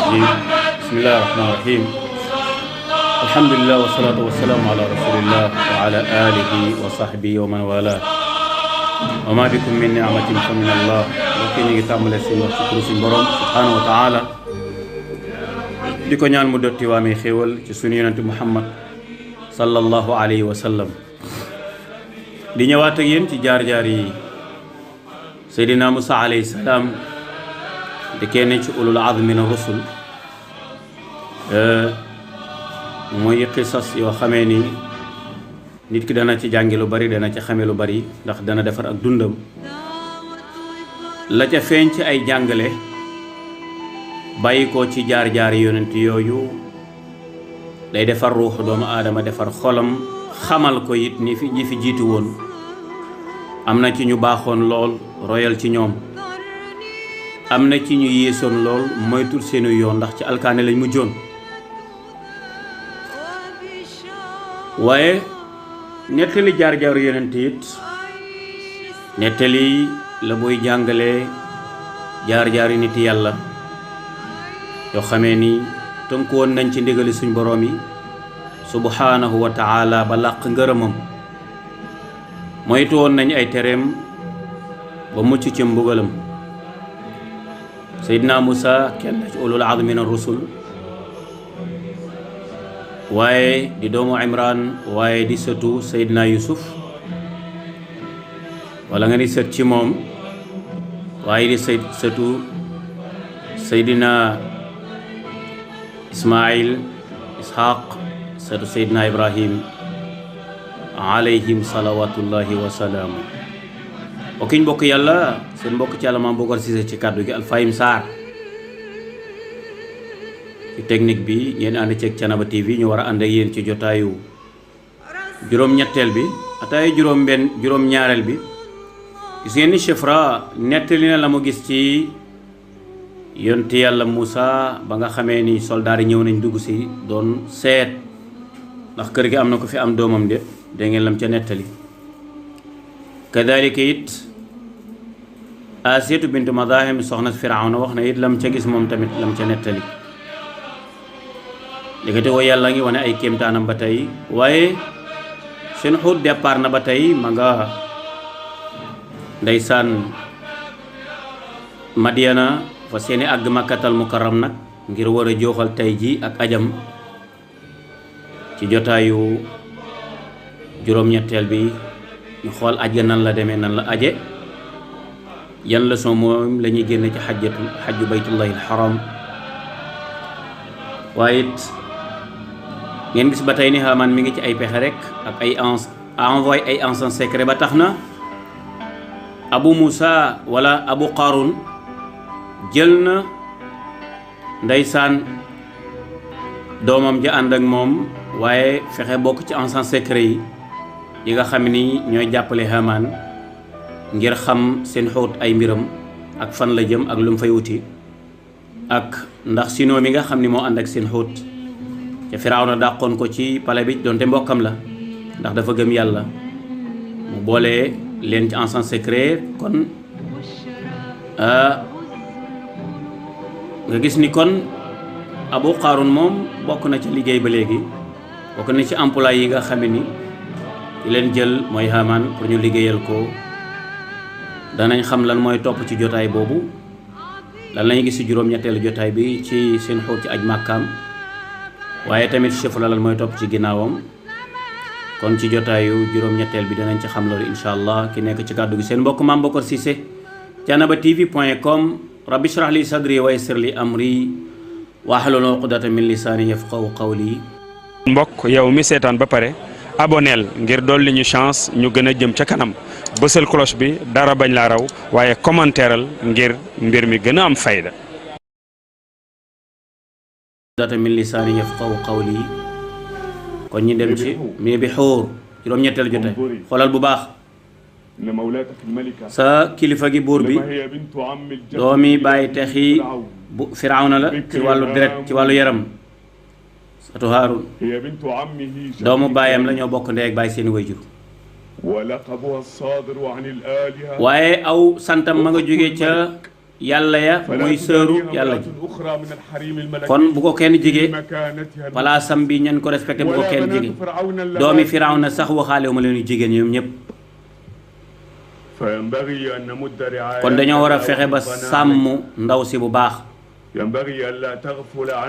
الرجيم بسم الله الرحمن الرحيم الحمد لله والصلاة والسلام على رسول الله وعلى آله وصحبه ومن والاه وما بكم من نعمة فمن الله لكن يتعمل سكر برم سبحانه وتعالى diko ñaan mu dotti waami xéewal ci sunu yonent Muhammad sallallahu alayhi wa sallam di ñëwaat ak yéen ci jaar-jaar yi Seydina Musa alayhi salaam di kenn ci ulul azmi min rusul mooy qisas yoo xamee ni nit ki dana ci jàngi lu bari dana ci xame lu bari ndax dana defar ak dundam la ca feeñ ci ay jàngale bàyyi ko ci jaar-jaar yonent yooyu day defar ruuxu doomu aadama defar xolam xamal ko it ni fi ñi fi jiitu woon am na ci ñu baaxoon lool royal ci ñoom am na ci ñu yéesoon lool moytul seenu yoon ndax ci alkaane lañ mujjoon waaye nettali jaar-jaaru yonent it nettali la booy jàngale jaar-jaari nit yàlla yoo xamee ni tënku woon nañ ci ndigali suñ boroom yi subhanahu wa taala ba làq ngërëmam moytu woon nañ ay tereem ba mucc ci mbugalam Seydina Musa kenn ci ulul azmi min ar-rusul waaye di doomu Imran waaye di sëtu Seydina Yusuf wala nga ni sët ci moom waaye di sëtu Seydina Ismaïl Ishaq sëtu Seydina Ibrahim alayhim salawatullahi wa salaamu okkiñ mbokk yàlla seen mbokk ci Yàlla Mame Bocar Cissé ci kàddu gi Alfahim Sarr ci technique bi ngeen ànd ceeg Thiénaba TV ñu war a ànd ak yéen ci jotaayu juróom-ñetteel bi ataayu juróom-ñaareel bi gis ngeen ni Chefra nettali na la mu gis ci yonent yàlla Moussa ba nga xamee ni soldaar yi ñëw nañ dugg si doon seet ndax kër gi am na ko fi am doomam de dégg ngeen lam ca nettali kadalika it Asiyatu bintu Madahim soxna Firawna wax na it lam ca gis moom tamit lam ca nettali léegi woo yàlla ngi wane ay kéemtaanam ba tey waaye seen xuut départ na ba tey ma nga ndeysaan Madiana fa seeni àgg Makkatal Mukarram nag ngir war a jooxal tey ji ak ajam ci jotaayu juróom-ñetteel bi ñu xool aj ga nan la demee nan la aje yan leçon moom la ñuy génne ci xajju baytullahi alxaram waaye it ngeen gis ba tey ni Haamaan mi ngi ci ay pexe rek ak ay envoyé ay agents secrets ba tax na Abu Musa wala Abu Qarun jël na ndeysaan doomam ja ànd ak moom waaye fexe bokk ci agents secrets yi nga xam ni ñooy jàppale Haamaan ngir xam seen xóot ay mbiram ak fan la jëm ak lu mu fay wuti ak ndax sinoo mi nga xam ni moo ànd ak seen xóot ca Firawna dàqoon ko ci pale bi donte mbokkam la ndax dafa gëm yàlla mu boole leen ci agents secrets kon nga gis ni kon Abu Qarun moom bokk na ci liggéey ba léegi bokk na ci emploi yi nga xam ni di leen jël mooy Haamaan pour ñu liggéeyal ko danañ xam lan mooy topp ci jotaay boobu lan lañu gis ci juróom-ñetteelu jotaay bi ci seen xóot ci aj màkkaam waaye tamit chef la lan mooy topp ci ginnaawam kon ci jotaayu juróom-ñetteel bi danañ ci xam loolu incha allah ki nekk ci kàddu gi seen mbokk Mame Bocar Cissé thiénabatv.com rabbi shrah li sadri wa yassir li amri wahlul uqdatan min lisaani yafqahu qawli mbokk yow mi seetaan ba pare aboneel ngir dolli ñu chance ñu gën a jëm ca kanam bësal cloche bi dara bañ laa raw waaye commentéeral ngir mbir mi gën a am fayda data min lisaani yafqahu qawli kon ñu dem ci mi bi xuur juróom-ñetteelu jotaay xoolal bu baax sa kilifa gi buur bi doomi bàyyi texi bu Firawna la ci wàllu deret ci wàllu yaram satu Haarun doomu baayam la ñoo bokk ndey ak baay seeni wayjur waaye aw santam ma nga jóge ca yàlla ya muy sëru yàlla ji kon bu ko kenn jige palaasam bi ñan ko respecté bu ko kenn jige doomi Firawna sax waxaale ma leen jigéen ñoom ñëpp kon dañoo war a fexe ba sàmm ndaw si bu baax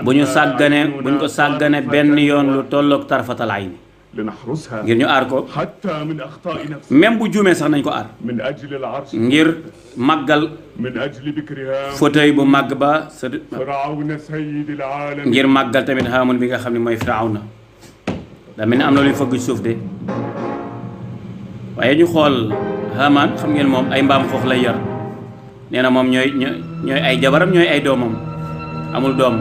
bu ñu ko sàggane benn yoon lu tolloog tarfatal ayni ngir ñu aar ko même bu juumee sax nañ ko aar ngir màggal fauteuil bu màgg ba ngir màggal tamit Haamaan bi nga xam ne mooy Firawna da mel ni am na luy fëgg suuf de waaye ñu xool Haamaan xam ngeen moom ay mbaam xoox lay yar nee na moom ñooy ay jabaram ñooy ay doomam amul doom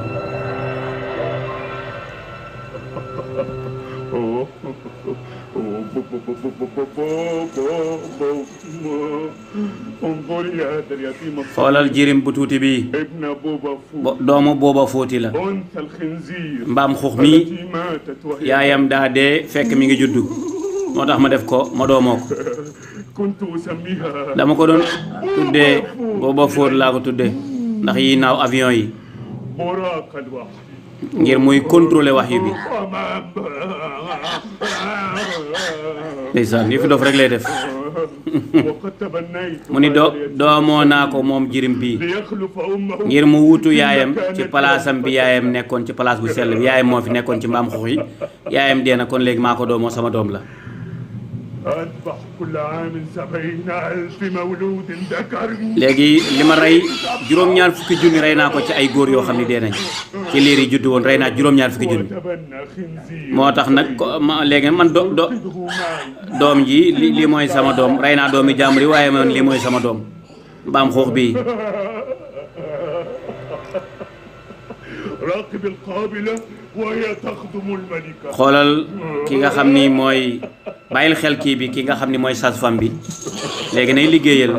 xoolal jirim bu tuuti bi doomu booba fóoti la mbaam xuux mi yaayam daa dee fekk mi ngi juddu moo tax ma def ko ma doomoo ko dama ko doon tuddee booba fóot laa ko tuddee ndax yi naaw avion yi ngir muy contrôler wax yu bi ndeysaan yi fi dof rek lay def mu ni doomoo naa ko moom jirim bii ngir mu wutu yaayam ci palaasam bi yaayam nekkoon ci palaas bu sell bi yaayam moo fi nekkoon ci mbaam xux yi yaayam dee na kon léegi maa ko doomoo sama doom la léegi li ma rey juróom-ñaar fukki junni rey naa ko ci ay góor yoo xam ne dee nañ ci liir yi juddu woon rey naa juróom-ñaar fukki junni moo tax nag léegi man doom ji lii mooy sama doom rey naa doomi jàmbur yi waaye man lii mooy sama doom mbaam xuux bii xoolal ki nga xam ni mooy bàyyil xel kii bi ki nga xam ni mooy sage-femme bi léegi nay liggéeyal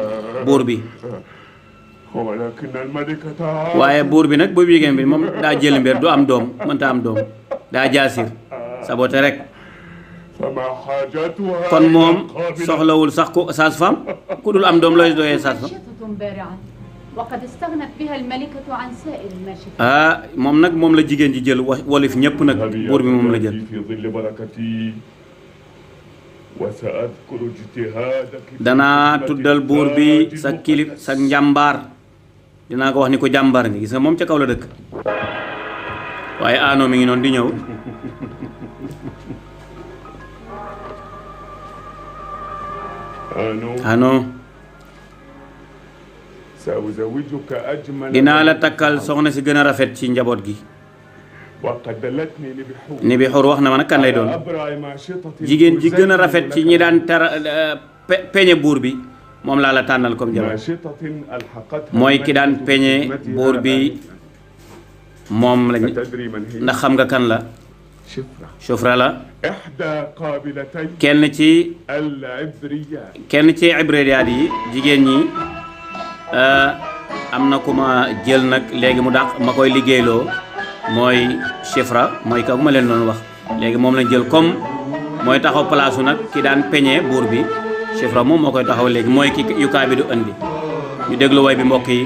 buur bi waaye buur bi nag boobu jigéen bi moom daa jël mbir du am doom mënta am doom daa jaasir sabote rek kon moom soxlawul sax ko sage-femme ku dul am doom looy doyee sage-femme ah moom nag moom la jigéen ji jël wolif ñëpp nag buur bi moom la jël danaa tuddal buur bi sa kilif sa njàmbaar dinaa ko wax ni ko jàmbaar nga gis nga moom ca kaw la dëkk waaye aanoo mi ngi noonu di ñëw ano dinaa la takkal soxna si gën a rafet ci njaboot gi ni bi xur wax na ma nag kan lay doon jigéen ji gën a rafet ci ñi daan peñe buur bi moom laa la tànnal comme jabar mooy ki daan peñe buur bi moom lañ ndax xam nga kan la Shufra la kenn ci ibriyaat yi jigéen ñi am na ku ma jël nag léegi mu dàq ma koy liggéeyloo mooy Shufra mooy ka bu ma leen doon wax léegi moom lañ jël comme mooy taxaw palaasu nag ki daan peñe buur bi Shufra moom moo koy taxaw léegi mooy ki yukaa bi du andi ñu déglu way bi mbokk yi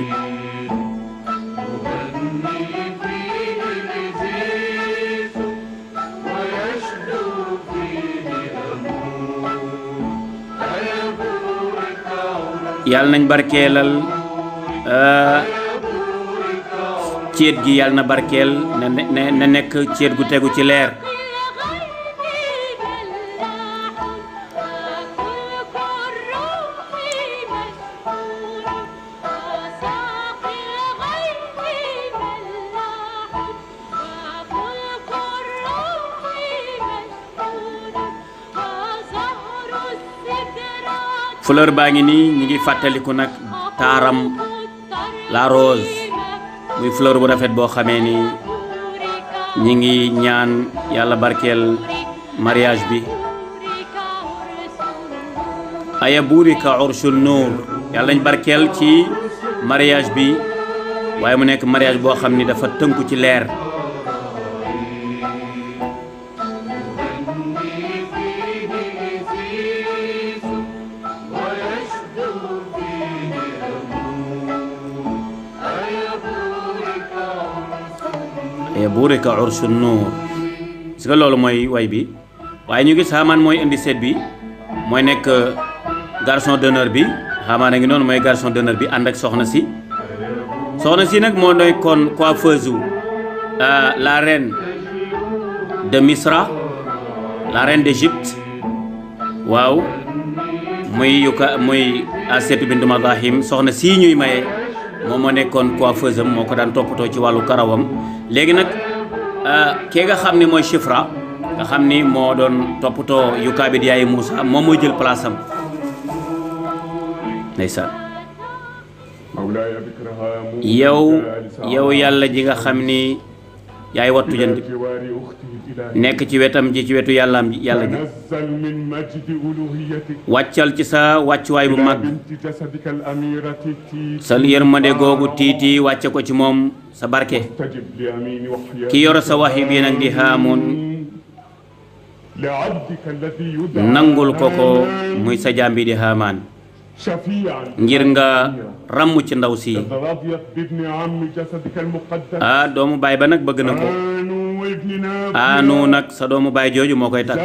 yàlla nañ barkeelal céet gi yàlla na barkeel na nekk céet gu tegu ci leer fleur baa ngi nii ñi ngi fàttaliku nag taaram la rose muy fleur bu rafet boo xamee ni ñi ngi ñaan yàlla barkeel mariage bi aya burika urshul nuur yàlla nañ barkeel ci mariage bi waaye mu nekk mariage boo xam ni dafa tënku ci leer burika urshu nuur. gis nga loolu mooy way bi waaye ñu gis Haamaan mooy indi seet bi mooy nekk garçon d'honneur bi. Haamaan a ngi noonu mooy garçon d'honneur bi ànd ak soxna si nag moo nekkoon coiffeuse la reine de Misra, la reine d'Égypte. waaw muy Asiyatu bintu Mazahim soxna sii ñuy maye moom moo nekkoon coiffeuse am moo ko daan toppatoo ci wàllu karawam. léegi nag kee nga xam ne mooy Shifra nga xam ni moo doon toppatoo Yukaabid yaayu Muusa moom mooy jël place am ndeysaan. yow yàlla ji nga xam ni yaay wattu jant nekk ci wetam ji ci wetu yàlla ji wàccal ci sa wàccuwaay bu mag sa yërmande googu tiiti wàcce ko ci moom sa barke ki yor sa waxi bii nag di Haamun nangul ko muy sa jaam bi di Haamaan ngir nga ràmm ci ndaw si doomu baay ba nag bëgg na ko aanu nag sa doomu baay jooju moo koy takk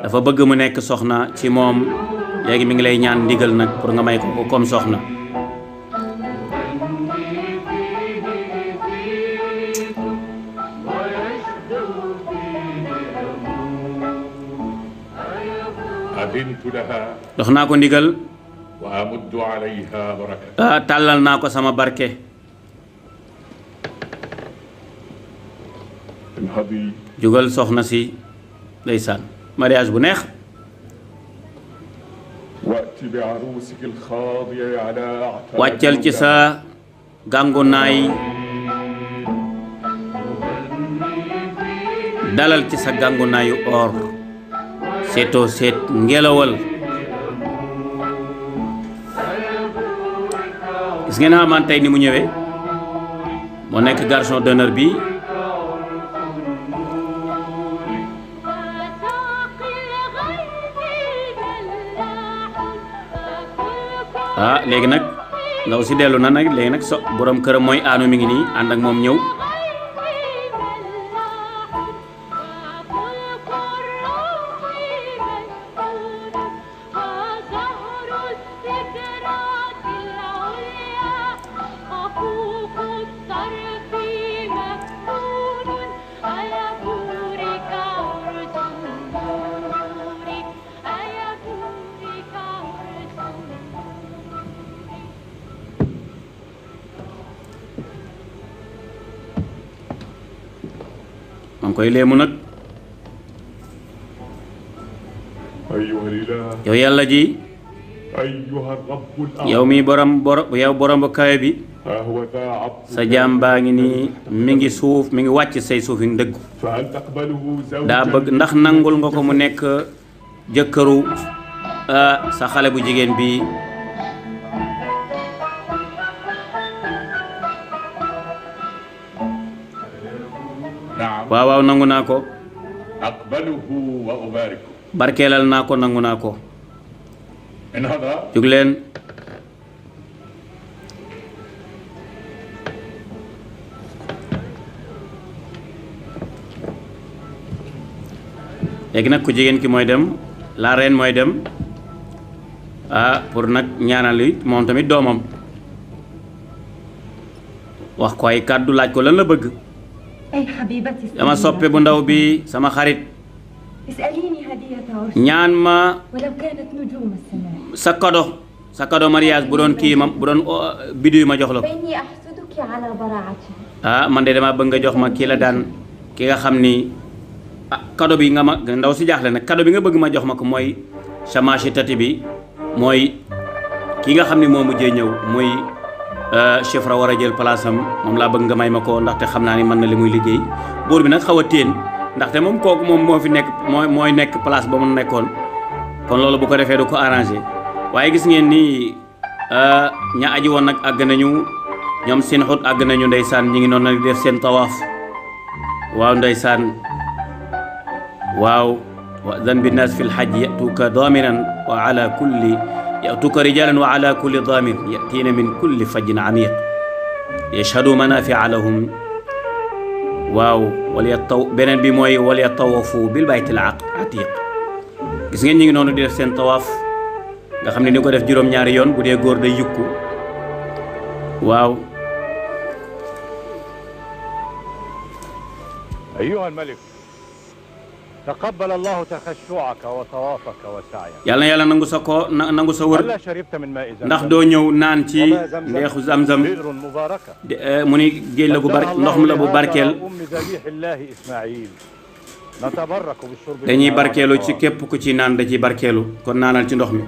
dafa bëgg mu nekk soxna ci moom léegi mi ngi lay ñaan ndigal nag pour nga may ko comme soxna. dox naa ko ndigal tàllal naa ko sama barke. jugal soxna si ndeysaan mariage bu neex. wàccal ci sa gàngunaay dalal ci sa gàngunaayu or seetoo seet ngelawal. gis ngeen Haamaan tey ni mu ñëwee moo nekk garçon d'honneur bi. léegi nag ndaw si dellu na nag léegi nag borom këram mooy aanu mi ngi nii ànd ak moom ñëw. koy léemu nag yow yàlla ji yow mi borom bu kawe bi sa jaam baa ngi nii mi ngi suuf mi ngi wàcc say suuf yi ndëggu daa bëgg ndax nangul nga ko mu nekk jëkkëru sa xale bu jigéen bi waaw waaw nangu naa ko barkeelal naa ko nangu naa ko jóg leen léegi nag ku jigéen ki mooy dem la reine mooy dem pour nag ñaanal yi moom tamit doomam wax ko ay kàddu laaj ko lan la bëgg sama soppe bu ndaw bi sama xarit ñaan ma sa cadeau mariage bu doon kii ma bu doon biddu ma jox la ko man de dama bëgg nga jox ma kii la daan ki nga xam ni cadeau bi nga ma ndaw si jaaxle nag cadeau bi nga bëgg ma jox ma ko mooy chamachi tati bi mooy ki nga xam ni moo mujjee ñëw muy Shifra war a jël place am moom laa bëgg nga may ma ko ndaxte xam naa ni mën na li muy liggéey buur bi nag xaw a téen ndaxte moom kooku moom moo fi nekk mooy nekk place ba mu nekkoon kon loolu bu ko defee du ko arrangé waaye gis ngeen ni ña aji woon nag àgg nañu ñoom seen xut àgg nañu ndeysaan ñi ngi noonu nag def seen tawaaf waaw ndeysaan waaw wa dan bi naas fi lxaj yatuuka daamiran wa ala kulli yatuuka rijalan wa ala kulli daamir yatiina min kulli fajjin amiq yashhadu manafia lahum waaw wala taw beneen bi mooy wala tawafu bil baytil atiq gis ngeen ñi ngi noonu di def seen tawaaf nga xam ne ni ko def juróom-ñaari yoon bu dee góor day yukku waaw أيها الملك تقبل الله تخشعك وطوافك وسعيك yàlla na yàlla nangu sa ko nangu sa wër هلا شربت من ماء زمزم ndax doo ñëw naan ci ndeexu zamzam بئر مباركة mu ni géej la gu ndox mi la bu barkeel أم ذبيح الله إسماعيل نتبرك بالشرب dañuy barkeelu ci képp ku ci naan da ciy barkeelu kon naanal ci ndox mi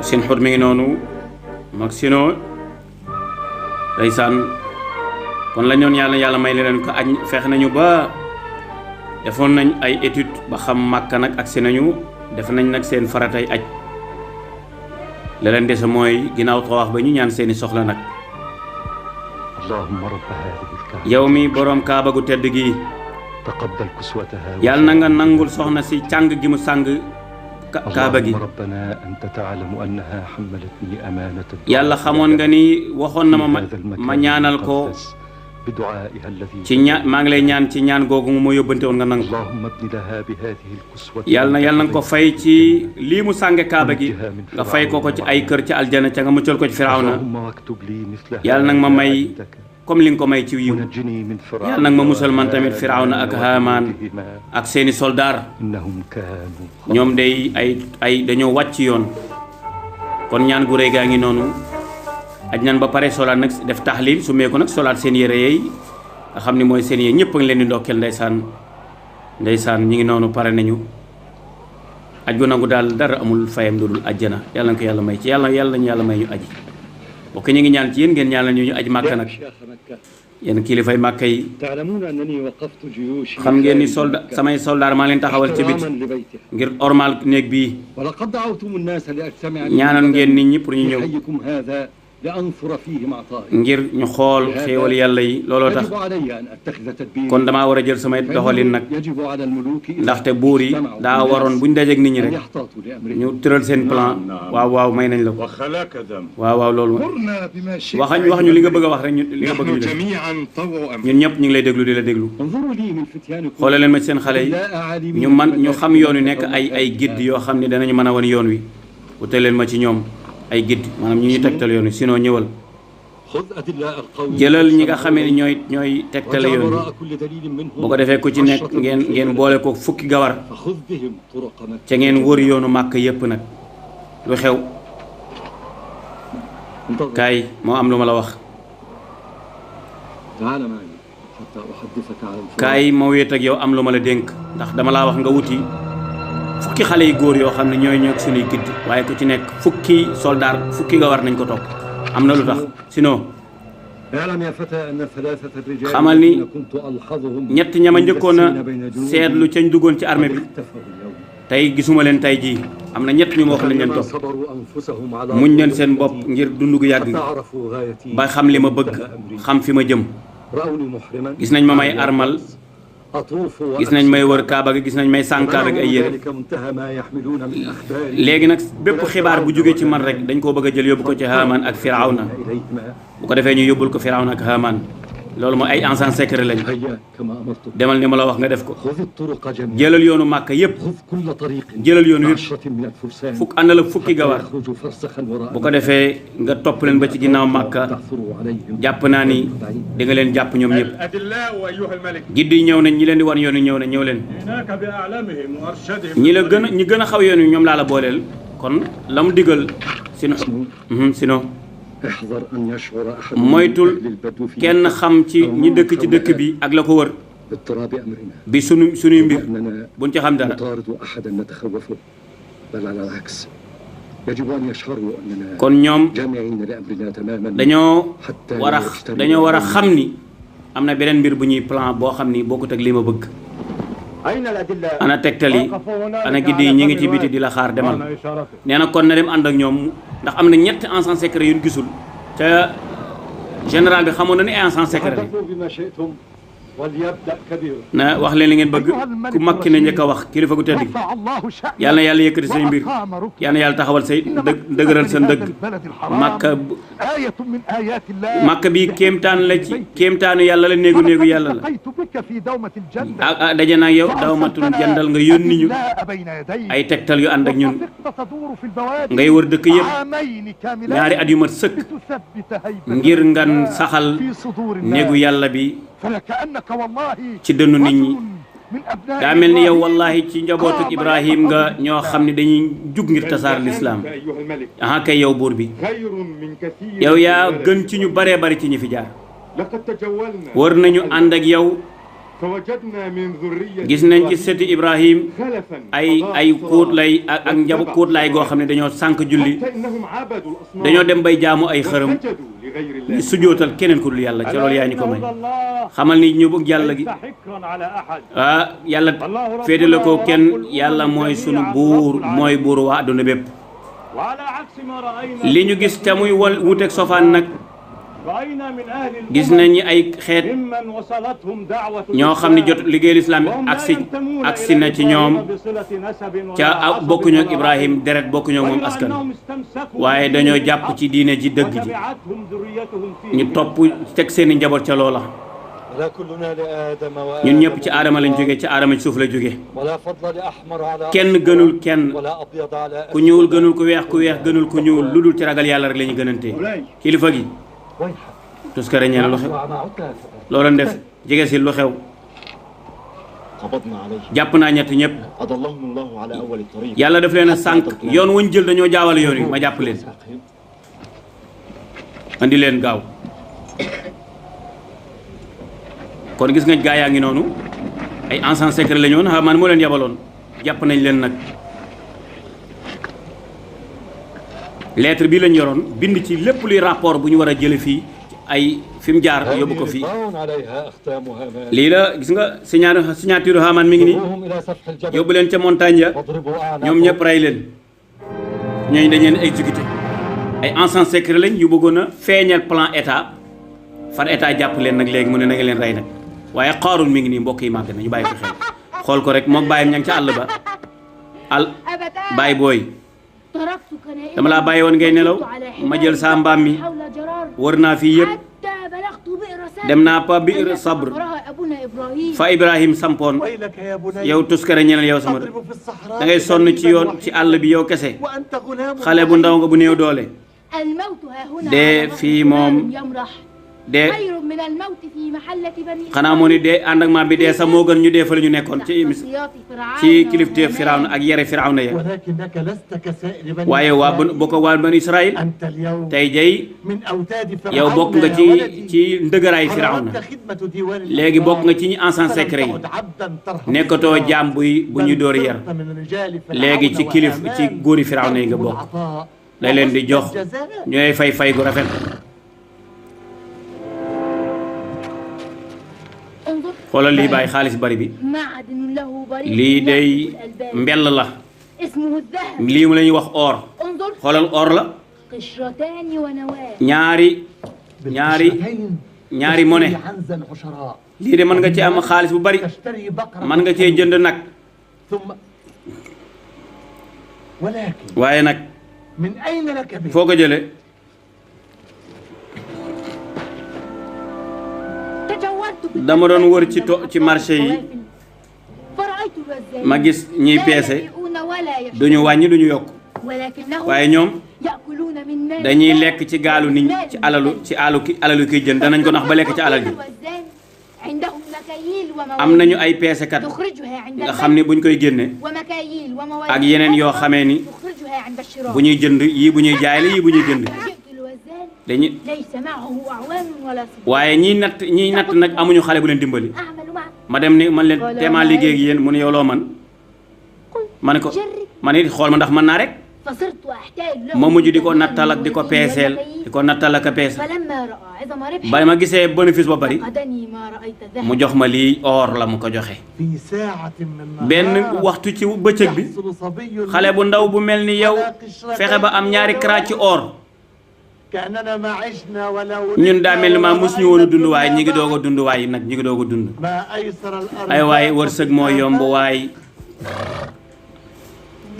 seen xut mi ngi noonu mag sino ndeysaan kon la ñoon yàlla may leen ko aj feex nañu ba defoon nañ ay étude ba xam Màkka nag agsi nañu def nañ nag seen faratay aj la leen dese mooy ginnaaw tawaaf ba ñu ñaan seeni soxla nag اللهم رب هذه الكعبة yow mi boroom kaaba gu tedd gi تقبل كسوتها yàlla na nga nangul soxna si càng gi mu sàng kaaba gi اللهم ربنا أنت تعلم أنها حملتني أمانة yàlla xamoon nga ni waxoon na ma ñaanal ko بدعائها الذي ci ñaan maa ngi lay ñaan ci ñaan googu mu ma yóbbante woon nga nangu اللهم ابن لها بهذه الكسوة yàlla na nga ko fay ci lii mu sànge kaaba gi nga fay ko ci ay kër ci aljana ca nga muccal ko ci firawna اللهم واكتب لي مثلها yàlla nag ma may comme li nga ko may ci yiw ونجني من فرعون yàlla nag ma musal man tamit firawna ak haamaan ak seeni soldaar إنهم كانوا ñoom day ay dañoo wàcc yoon kon ñaan gu rëy gaa ngi noonu aj nan ba pare solaat nag def taxlil su mee ko nag solaat seen yére yeey nga xam ni mooy seen yére ñëpp a ngi leen di ndokkeel ndeysaan ñi ngi noonu pare nañu aj gu nangu daal dara amul fayam lu dul ajjana yàlla na ko yàlla may ci yàlla nañu yàlla may ñu aji bokk ñu ngi ñaan ci yéen ngeen ñaanal ñu aj màkka nag yéen kilifay màkka yi تعلمون أنني وقفت جيوشي xam ngeen ni samay soldaar maa leen taxawal ci biti ngir ormal néeg bii ولقد دعوتم الناس لأجتمع ñaanal ngeen nit ñi pour ñu ñëw حيكم هذا لأنصر فيه معطائي ngir ñu xool xéewal yàlla yi looloo tax يجب علي أن أتخذ تدبير kon damaa war a jël samay doxalin nag يجب على الملوك ndaxte buur yi daa waroon buñ dajeek nit ñi أن rek يحتاطوا لأمرهم ñu tëral seen plan waaw may nañ la ko وخلاك ذنب waaw loolu مرنا بما شئت wax ñu li nga bëgg a wax rek li nga bëgg ñu def جميعا طوع أمر ñun ñëpp ñu ngi lay déglu di la déglu انظروا لي من فتيانكم xoole leen ma ci seen xale yi ñu xam yoon wi nekk ay gidd yoo xam ne danañu mën a wan yoon wi wutal leen ma ci ñoom ay gidd maanaam ñu ñu tegtal yoon wi sinon ñëwal خذ أدلاء القوم jëlal ñi nga xamee ni ñooy tegtale yoon wi وراء كل دليل منهم bu ko defee ku ci nekk ngeen boole ko fukki gawar فخذ بهم طرق مكة ca ngeen wër yoonu màkk yépp nag lu xew انتظر kaay moo am lu ma la wax تعال معي حتى أحدثك عن الفرق kaay ma wéet ak yow am lu ma la dénk ndax dama laa wax nga wuti fukki xale yu góor yoo xam ne ñooy ñoo suñuy gidd waaye ku ci nekk fukki soldaar fukki gawar nañ ko topp am na lu tax sinon اعلم يا فتى أن ثلاثة الرجال xamal ni الذين كنت ألحظهم ñett ñama njëkkoon a seetlu cañ duggoon ci armée bi اختفوا اليوم tey gisuma leen tey jii am na ñett ñu ma wax lañ leen كلما topp صبروا أنفسهم على muñ leen seen bopp ngir dund gu yàgg تعرفوا غايتي ba xam li ma bëgg xam fi ma jëm رأوني محرما gis nañ ma may armal أطوف gis nañ may wër kaaba gi gis nañ may sànq kaaba gi ay yére ذلك منتهى ما يحملون من أخبار léegi nag bépp xibaar bu jógee ci man rek dañ koo bëgg a jël yóbbu ko ci Haamaan ak Firawna إليهما bu ko defee ñu yóbbul ko Firawna ak Haamaan loolu mooy ay agents secret lañ هيا كما أمرتك demal ni ma la wax nga def ko خذ الطرق جميعا jëlal yoonu Màkka yépp خذ كل طريق jëlal yoon yépp بعشرة من الفرسان fukk àndal ak fukki gawar يخرجوا فرسخا وراء bu ko defee nga topp leen ba ci ginnaaw Màkka تعثروا عليهم jàpp naa ni di nga leen jàpp ñoom ñëpp الأدلاء أيها الملك gidd yi ñëw nañ ñi leen di wan yoon wi ñëw nañ ñëw leen هناك بأعلامهم وأرشدهم ñi gën a xaw yoon wi ñoom laa la booleel kon la mu digal sinon احذر أن يشعر أحد moytul من أهل البدو في kenn xam ci ñi dëkk ci dëkk bi ak la ko wër باضطراب أمرنا bi sunuy mbir وأننا buñ ci xam dara نطارد أحدا نتخوفه بل على العكس يجب أن يشعروا أننا kon ñoom جامعين لأمرنا تماما dañoo war a xam ni am na beneen mbir bu ñuy plan boo xam ni bokkut ak li ma bëgg أين الأدلاء؟ ana tegtal yi ana giddi yi ñi ngi ci biti di la xaar demal nee na kon na dem ànd ak ñoom ndax am na ñetti agents secret yu ñu gisul te général bi xamoon na ni ay agents secret تحدثوا بما شئتم وليبدأ كبير. na wax leen li ngeen bëgg ku makki na njëkk a wax kilifa gu tedd gi رفع الله شأنك yàlla na yàlla yëkkati say mbir وأقام ركنك yàlla na yàlla taxawal say dëgëral sa ndëgg البلد الحرام makka آية من آيات الله makka bi kéemtaan la ci kéemtaanu yàlla la néegu yàlla la التقيت بك في دومة الجنة ah daje naa yow dawmatul jandal nga yónni ñu بين يديك ay tegtal yu ànd ak ñun وطفقت تدور في البوادي ngay wër dëkk yëpp عامين كاملين ñaari at yu mat sëkk لتثبت هيبة ngir ngan saxal في صدور néegu الناس yàlla bi فلكأنك والله ci dënnu nit ñi رجل من أبناء daa mel ni yow إبراهيم wallahi ci njabootu Ibrahim nga ñoo xam ne dañuy jug ngir tasaar lislaam أنت أيها الملك aha kay yow buur bi خير من كثير yow yaa من البلد. gën ci ñu baree bari ci ñi fi jaar لقد تجولنا war nañu ànd ak yow فوجدنا من ذرية gis nañ ci sëti Ibrahim خلفا ay kóot lay ak njabu kóot lay goo xam ne dañoo sànq julli حتى إنهم عبدوا الأصنام dañoo dem bay jaamu ay xërëm وسجدوا لغير di الله. sujootal keneen ku dul yàlla ca loolu yaa ñu ko may الله xamal ni ñu bëgg yàlla gi ليس حكرا على أحد. ah yàlla féetale ko kenn yàlla mooy sunu buur mooy buuru waa adduna bépp وعلى عكس ما رأينا li ñu gis te muy wuteeg sofaan nag رأينا من أهل gis الأمم nañ ñi ay xeet ممن وصلتهم دعوة ñoo xam ne jot الإسلام liggéey lislaam وهم لا agsi ينتمون agsi إلى na ci ñoom إبراهيم بصلة نسب ولا ca عصب bokkuñu ak ولا Ibrahim رحم. deret bokkuñu ak moom غير askan أنهم استمسكوا waaye بدين dañoo jàpp الحق ci diine ji dëgg ji وتبعتهم ذريتهم فيه. ñu topp teg seeni njaboot ca loola ولا كلنا لآدم ñun ñëpp وآدم ci aadama lañ jóge ci aadama ci suuf la jóge ولا فضل لأحمر على kenn أسود gënul kenn ولا أبيض على ku ñuul gënul ku weex gënul ku ñuul lu dul ci ragal yàlla rek la ñu gënantee kilifa gi ويحك tuskare ñeel lu xew وما عدت يا فتى. looloon def jege si lu xew قبضنا عليه jàpp naa ñett ñëpp أضلهم الله على أول الطريق yàlla daf leen a sànq yoon wuñ jël dañoo jaawale yoon wi ma jàpp leen andi leen gaaw kon gis nga gaa yaa ngi noonu ay agents secrets la ñu woon man moo leen yabaloon jàpp nañ leen nag lettre bi lañ yoroon bind ci lépp luy rapport bu ñu war a jële fii ay fi mu jaar yóbbu ko fii عليها أختامها مال lii la gis nga signature Haman mi ngi nii خذوهم إلى سفح الجبل yóbbu leen ca montagne ya واضربوا ñoom أعناقهم ñëpp rey leen ñooñu dañ leen exécuté ay agents secrets lañ yu bëggoon a feeñal plan état far état jàpp leen nag léegi mu ne na nga leen rey nag waaye Qaaruun mi ngi nii mbokk yi màgg na ñu bàyyi ko xel xool ko rek mook bàyyam ña ngi ca àll ba bàyyi booy dama laa bàyyi woon ngay nelaw ma jël saa mbaam mi wër naa fii yëpp dem naa pa biir sabr fa Ibrahim sampoon ويلك يا بني yow tuskare ñeneen yow sama تضرب في الصحراء da ngay sonn ci yoon ci àll bi yow kese وأنت غلام xale bu ndaw nga bu néew doole dee fii moom de xanaa xanaa moo ni dee ànd ak maam bi dee sax moo gën ñu dee fa la ñu nekkoon ci kilifteef Firawna ak yere Firawna ya ولكنك لست كسائر بني waaye waa bokk waa banu Israël أنت اليوم tey jay من أوتاد فرعون yow bokk nga ci ndëgëraay Firawna فأردت خدمة ديوان léegi bokk nga ci ñi agents secrets yi فلم تعد عبدا ترهب nekkatoo jaam bu ñuy door yar بل صرت من رجال فرعون léegi ci kilif وهامان ci góori Firawna yi nga تركوا bokk العطاء lay leen di jox الجزاء. ñooy fay gu rafet xoolal lii bàyyi xaalis bari bi lii day mbell la lii mu la ñuy wax or xoolal or la ñaari monnaie تشتري عنز العشراء lii de mën nga ci am xaalis bu bari تشتري بقرة mën nga cee jënd nag ثم ولكن waaye nag من أين لك به؟ foo ko jëlee dama doon wër ci marché yi ma gis ñiy peese duñu wàññi duñu yokk waaye ñoom dañuy lekk ci gaalu nit ñi ci alalu kiy jën danañ ko nax ba lekk ci alal ji am nañu ay peesekat nga xam ni buñ koy génne ak yeneen yoo xamee ni bu ñuy jënd yii bu ñuy jaay la yii bu ñuy jënd dañuy waaye ñiy natt nag amuñu xale bu leen dimbali ma dem ni man leen teemaa liggéey ak yéen mu ne yow loo man ma ne ko man it xool ma ndax mën naa rek ma mujj di ko nattal ak di ko peeseel di ko nattal ak a peese ba ma gisee bénéfice ba bari mu jox ma lii or la mu ko joxe في ساعة من benn النهار waxtu ci bëccëg bi يحصل صبي xale bu ndaw bu mel ni yow fexe ba am ñaari karaat ci or كأننا ما عشنا ولا ولدنا ñun daa mel ni maa ولا mus ñu woon a dund رأينا waaye ñi ngi الدنيا doog a dund waaye nag ñi ngi doog a dund ما أيسر الأرض ay waaye wërsëg moo yomb waaye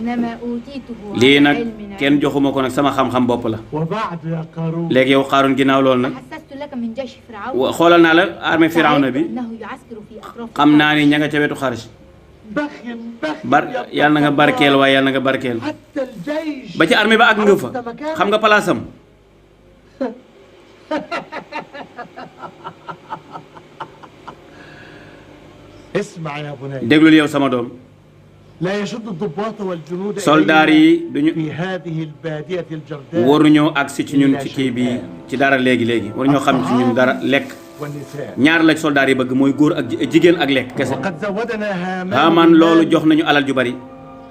إنما أوتيته lii على nag علم kenn joxuma ko nag sama xam-xam bopp la وبعد يا قارون léegi yow Qaaruun ginnaaw loolu nag حسست لك من جيش فرعون xoolal naa la armée Firawna bi إنه يعسكر في أطراف xam naa ni ña nga ca wetu xaris بخن بخن bar يا yàlla na nga ابن barkeel الخطاب. waaye yàlla na nga barkeel حتى الجيش ba ci armée ba ak nga fa عرفت مكانك. xam nga palaasam اسمع يا بني déglul yow sama doom لا يشد الضباط والجنود soldaar إلينا yi duñu في هذه البادية الجرداء waruñoo agsi ci ñun ci kii bi ci dara léegi waruñoo xam ci ñun dara lekk والنساء ñaar la soldaar yi bëgg mooy góor ak jigéen ak lekk kese وقد زودنا هامان Haamaan loolu بالمال jox nañu alal ju bari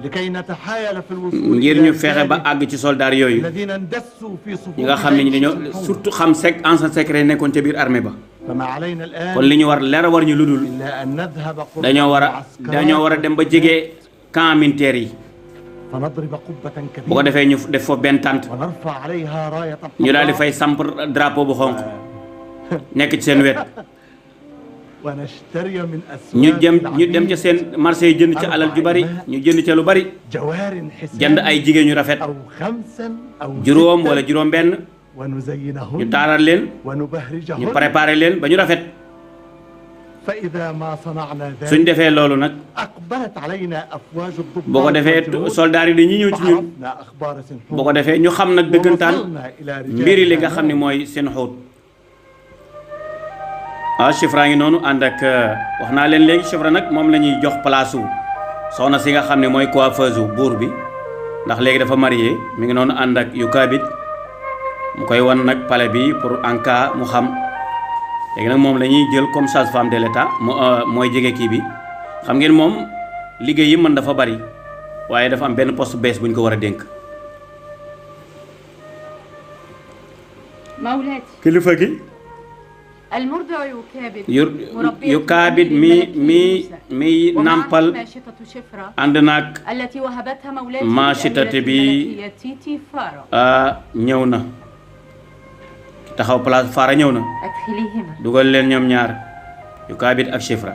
لكي نتحايل في الوصول ngir إلى ñu fexe ba ذلك àgg ci soldaar yooyu الذين اندسوا في صفوف ñi nga xam ne ñi جيش dañoo فرعون. surtout xam ancien secret nekkoon ca biir armée ba فما علينا الآن kon li ñu war leer war ñu ludul إلا أن نذهب قرب dañoo war a dem ba jege camp militaire yi فنضرب قبة bu ko كبيرة defee ñu def foofu benn tànt ونرفع عليها راية ñu daal di حمراء fay samp drapeau bu xonq nekk ci seen wet ونشتري من ñu أسواق dem ca seen marché yi jënd ca alal ju bari ñu jënd ca lu bari جوار حسان jënd ay jigéen ñu rafet أو خمسا أو juróom ستا wala juróom benn ñu ونزينهن taaral leen ñu ونبهرجهن préparé leen ba ñu rafet فإذا ما صنعنا suñ ذلك defee loolu nag أقبلت علينا أفواج الضباط boo ko defee والجنود soldaar yi dañuy ñëw ci ñun فعرفنا أخبار سنحور boo ko defee ñu xam nag dëggantaan ووصلنا إلى رجال mbiri li nga هامان. xam ne mooy seen xóot Chifra ngi noonu ànd ak wax naa leen léegi Chifra nag moom la ñuy jox place wu soxna si nga xam ne mooy coiffeuse buur bi ndax léegi dafa marié mi ngi noonu ànd ak Yukaabid mu koy wan nag palais bi pour en cas mu xam léegi nag moom la ñuy jël comme sage-femme de l'État mooy jege kii bi xam ngeen moom liggéey yi mën dafa bari waaye dafa am benn poste bees bu ñu ko war a dénk مولاتي kilifa gi المرضع يكابد Yukaabid mi nampal ماشطة شفرة ànd naag التي وهبتها مولاتي ماشطة للأميرة بي- الملكية تيتي فارو ñëw na taxaw place Faara ñëw na أدخليهما dugal leen ñoom ñaar Yukaabid ak Chifra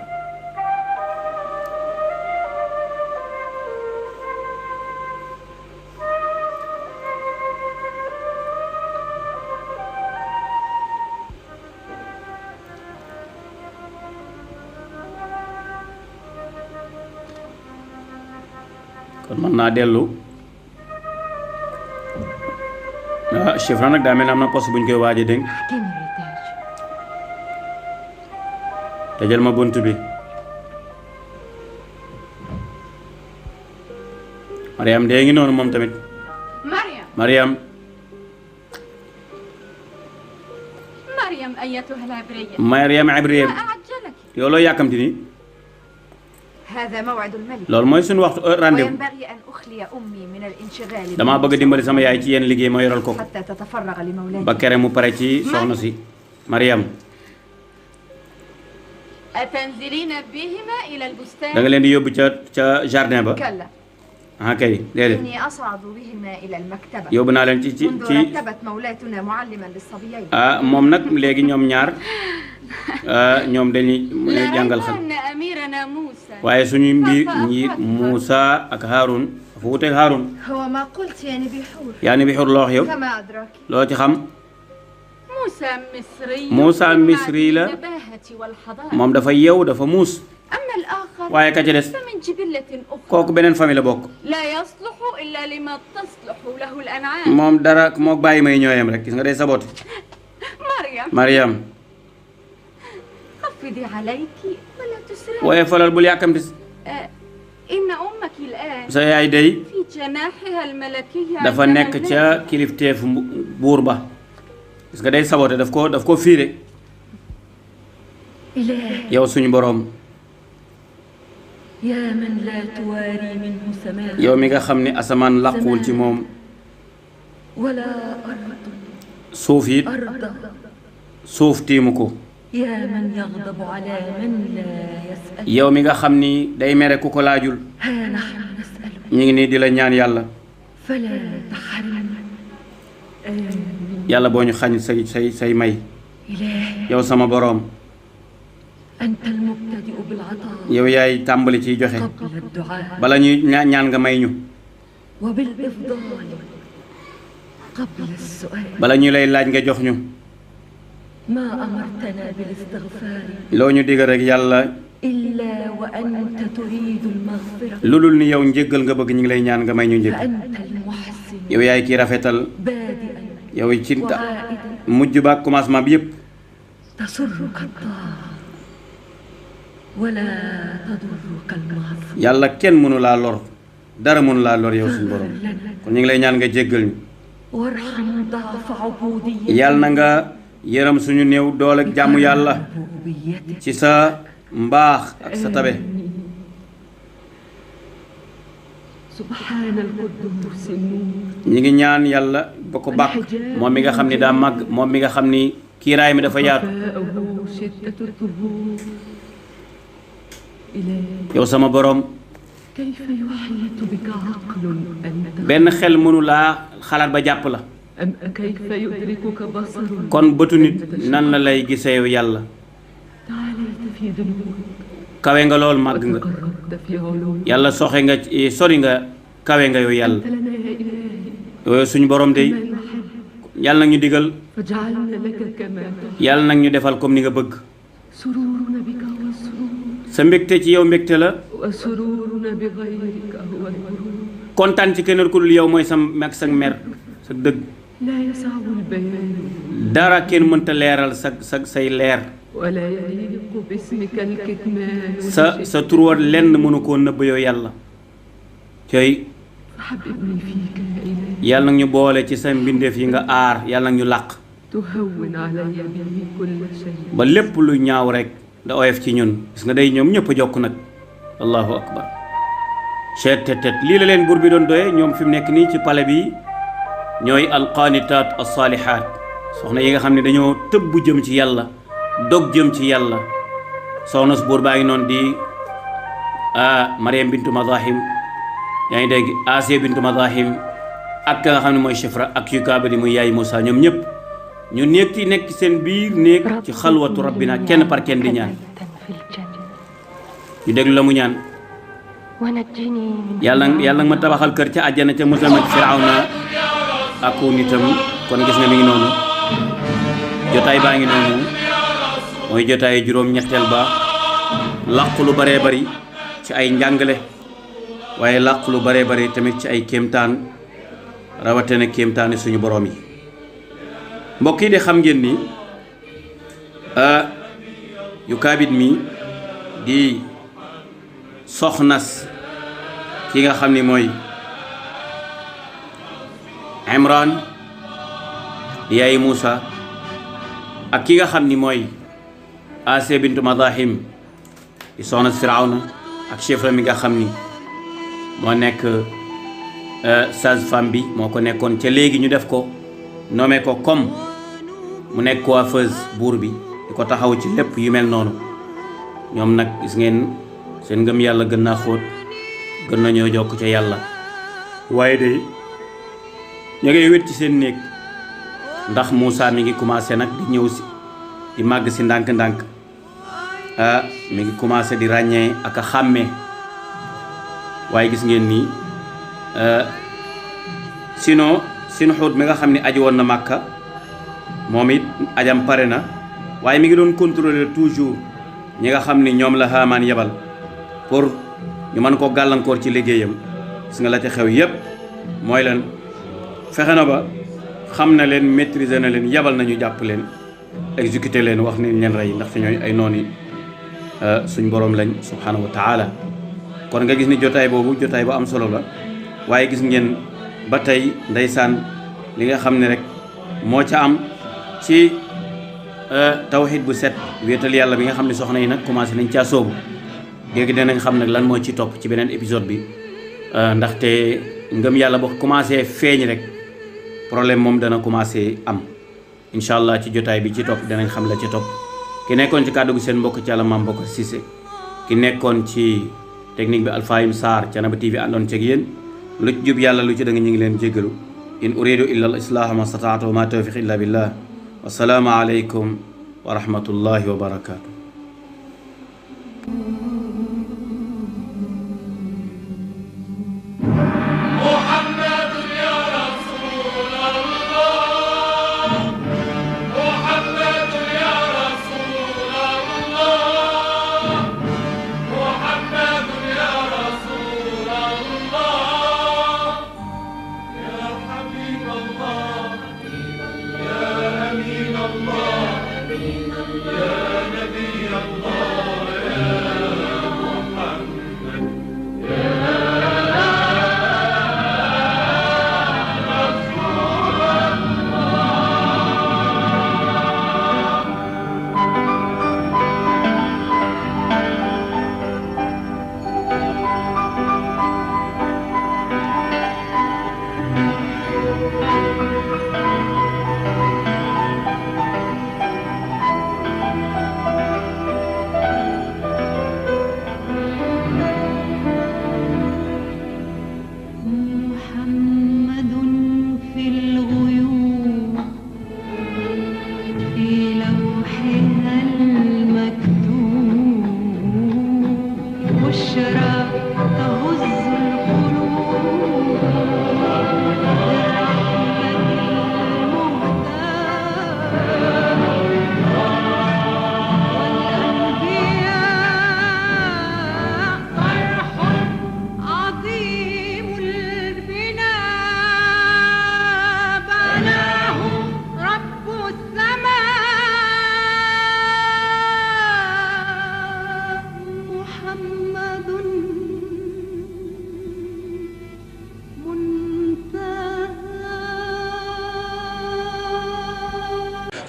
kon mën naa dellu Chifra nag daa mel ne am na poste bu ñu koy waaj a dénk أحكمي التاج tëjal ma bunt bi Mariam dee ngi noonu moom tamit مريم Mariam مريم أيتها العبرية Mariam Ibrahim ما أعجلك yow loo yàkkamti nii هذا موعد الملك loolu mooy suñu waxtu rendez-vous وينبغي أن أخلي أمي من الانشغال damaa bëgg a dimbali sama yaay ci yenn liggéey ma yoral ko حتى تتفرغ لمولاتي ba kere mu pare ci soxna si Mariam أتنزلين بهما إلى da البستان؟ nga leen di yóbbu ca jardin ba كلا ah kay déedéet إني أصعد بهما إلى المكتبة yóbbu naa leen ci منذ رتبت مولاتنا معلما للصبيين moom nag léegi ñoom ñaar ñoom dañuy jàngal xel أن أميرنا موسى waaye suñu mbir ñi Moussa ak Haroun dafa wuteeg Haroun هو ما قلت يا نبي حور yaa ni bi xur loo wax yow كما أدراك loo ci xam موسى مصري موسى من مصري لا. النباهة والحضارة moom dafa yeew dafa muus أما الآخر waaye ka ca des فمن جبلة أخرى kooku beneen famille la bokk لا يصلح إلا لما تصلح له الأنعام moom dara mook bàyyi may ñooyam rek gis nga day sabote مريم Mariam خفضي عليك ولا تسرعي waaye falal bul yàkkamti إن أمك الآن sa yaay day في جناحها الملكية dafa عند nekk مولاتي. ca kilifteefu buur ba gis nga day sabote daf ko fiire إلهي yow suñu boroom يا من لا تواري منه سماء yow mi nga xam ne asamaan làquwul ci moom ولا أرض suuf it أرض suuf tiimu ko يا من يغضب على من لا يسأل yow mi nga xam ni day mere ku ko laajul ها نحن نسألك ñu ngi nii di la ñaan yàlla فلا تحرمنا آمين yàlla boo ñu xañ say may إلهي yow sama boroom أنت المبتدئ بالعطاء yow yaay tàmbali ciy joxe قبل الدعاء bala ñuy ñaan nga may ñu وبالإفضال قبل السؤال bala ñu lay laaj nga jox ñu ما أمرتنا بالاستغفار loo ñu digal rek yàlla إلا وأنت تريد المغفرة lu dul ni yow njéggal nga bëgg ñu ngi lay ñaan nga may ñu njéggal فأنت المحسن yow yaay kii rafetal بادئا yow ci وعائدا mujj ba commencement bi yëpp تسرك الطاعة ولا تضرك المعصية yàlla kenn mënu laa lor dara mënu laa lor yow suñu borom kon ñu ngi lay ñaan nga jéggal ñu وارحم ضعف عبوديتنا yàlla na nga yërëm suñu néew doole ak jàmm yàlla ربوبيتك ci sa mbaax ak sa tabe سبحان القدوس النور ñi ngi ñaan yàlla ba ko bàkk moom mi nga xam ni daa màgg moom mi nga xam ni kiiraay mi dafa yaatu خفاؤه شدة الظهور إلهي yow sama borom كيف يحيط بك عقل أنت benn xel mënu laa xalaat ba jàpp la أم كيف يدركك بصر kon bëtu nit nan la lay gisee yow yàlla تعاليت في ذنوبك kawe nga lool màgg nga وتقربت في علومك yàlla soxe nga sori nga kawe nga yow yàlla أنت لنا يا إلهي yow suñu borom de ما نحب yàlla nag ñu digal فاجعلنا لك كما تحب yàlla nag ñu defal comme ni nga bëgg سرورنا بك هو السرور sa mbégte ci yow mbégte la وسرورنا بغيرك هو الغرور kontaan ci keneen ku dul yow mooy sa meg sa mer sa dëgg لا يسع البيان dara kenn mënta leeral say leer ولا يليق باسمك الكتمان sa turwa lenn mënu koo nëbb yow yàlla cooy فحببني فيك يا إلهي yàlla nag ñu boole ci sa mbindeef yi nga aar yàlla nag ñu làq تهون علي به كل شيء ba lépp lu ñaaw rek da oyof ci ñun gis nga day ñoom ñëpp a jokk nag allahu akbar cheet tet lii la leen buur bi doon doye ñoom fi mu nekk nii ci pale bi ñooy alqaanitaat alsaalihaat soxna yi nga xam ne dañoo tëbbu jëm ci yàlla dog jëm ci yàlla soxna su buur baa ngi noonu di Mariam bintu Madahim yaa ngi dégg Asiya bintu Madahim ak ka nga xam ne mooy Shifra ak Yukaaba di muy yaay Moussa ñoom ñëpp ñu nekk seen biir néeg ci xalwatu rabbina kenn par kenn di ñaan ñu déglu la mu ñaan yàlla nag ma tabaxal kër ca àjjana ca musal ma ci Firawna ak nitam kon gis nga mi ngi noonu jotaay baa ngi noonu mooy jotaay juróom-ñetteel ba làqu lu baree bari ci ay njàngale waaye làqu lu baree bari tamit ci ay kéemtaan rawatina kéemtaani suñu borom yi mbokk yi de xam ngeen ni Yukaabid mi di soxnas ki nga xam ni mooy Imran di yaay Moussa ak ki nga xam ni mooy Asiya bintu Madahim di soxnas Firawna ak Shifra mi nga xam ni moo nekk sage-femme bi moo ko nekkoon ca léegi ñu def ko nommé ko comme mu nekk coiffeuse buur bi di ko taxaw ci lépp yu mel noonu ñoom nag gis ngeen seen ngëm yàlla gën naa xóot gën nañoo jokk ca yàlla waaye de ñu ngay wét ci seen néeg ndax Moussa mi ngi commencé nag di ñëw si di màgg si ndànk-ndànk mi ngi commencé di ràññee ak a xàmmee waaye gis ngeen nii sinon Sinxuut mi nga xam ne aji woon na Màkka moom it ajam pare na waaye mi ngi doon contrôler toujours ñi nga xam ni ñoom la Haamaan yebal pour ñu mën ko gàllankoor ci liggéeyam gis nga la ca xew yépp mooy leen fexe na ba xam na leen maîtriser na leen yebal nañu jàpp leen exécuter leen wax ni leen rey ndaxte ñooy ay nooni suñ boroom lañ subhaanahu wa taala kon nga gis ni jotaay boobu jotaay bu am solo la waaye gis ngeen ba tey ndeysaan li nga xam ne rek moo ca am ci tawxiid bu set wéetal yàlla bi nga xam ne soxna yi nag commencé nañ caa soobu léegi dinañ xam nag lan moo ci topp ci beneen épisode bi ndaxte ngëm yàlla boo commencé feeñ rek problème moom dana commencé am incha allah ci jotaay bi ci topp danañ xam la ci topp ki nekkoon ci kàddu gi seen mbokk ci Yàlla Maam Bokar Cissé ki nekkoon ci technique bi Alfayim Sarr Thiénaba TV àndoon ceeg yéen lu ci jub yàlla lu ci da nga ñu ngi leen jéggalu in uridu illa al islaha ma stata'tu wa ma tawfiq illa billah. Wassalamu alaikum wa rahmatullahi wa barakatuh.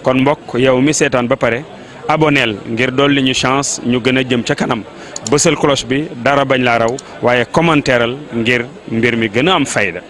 kon mbokk yow mi seetaan ba pare aboneel ngir dolli ñu chance ñu gën a jëm ca kanam bësal cloche bi dara bañ laa raw waaye commentaireal ngir mbir mi gën a am fayda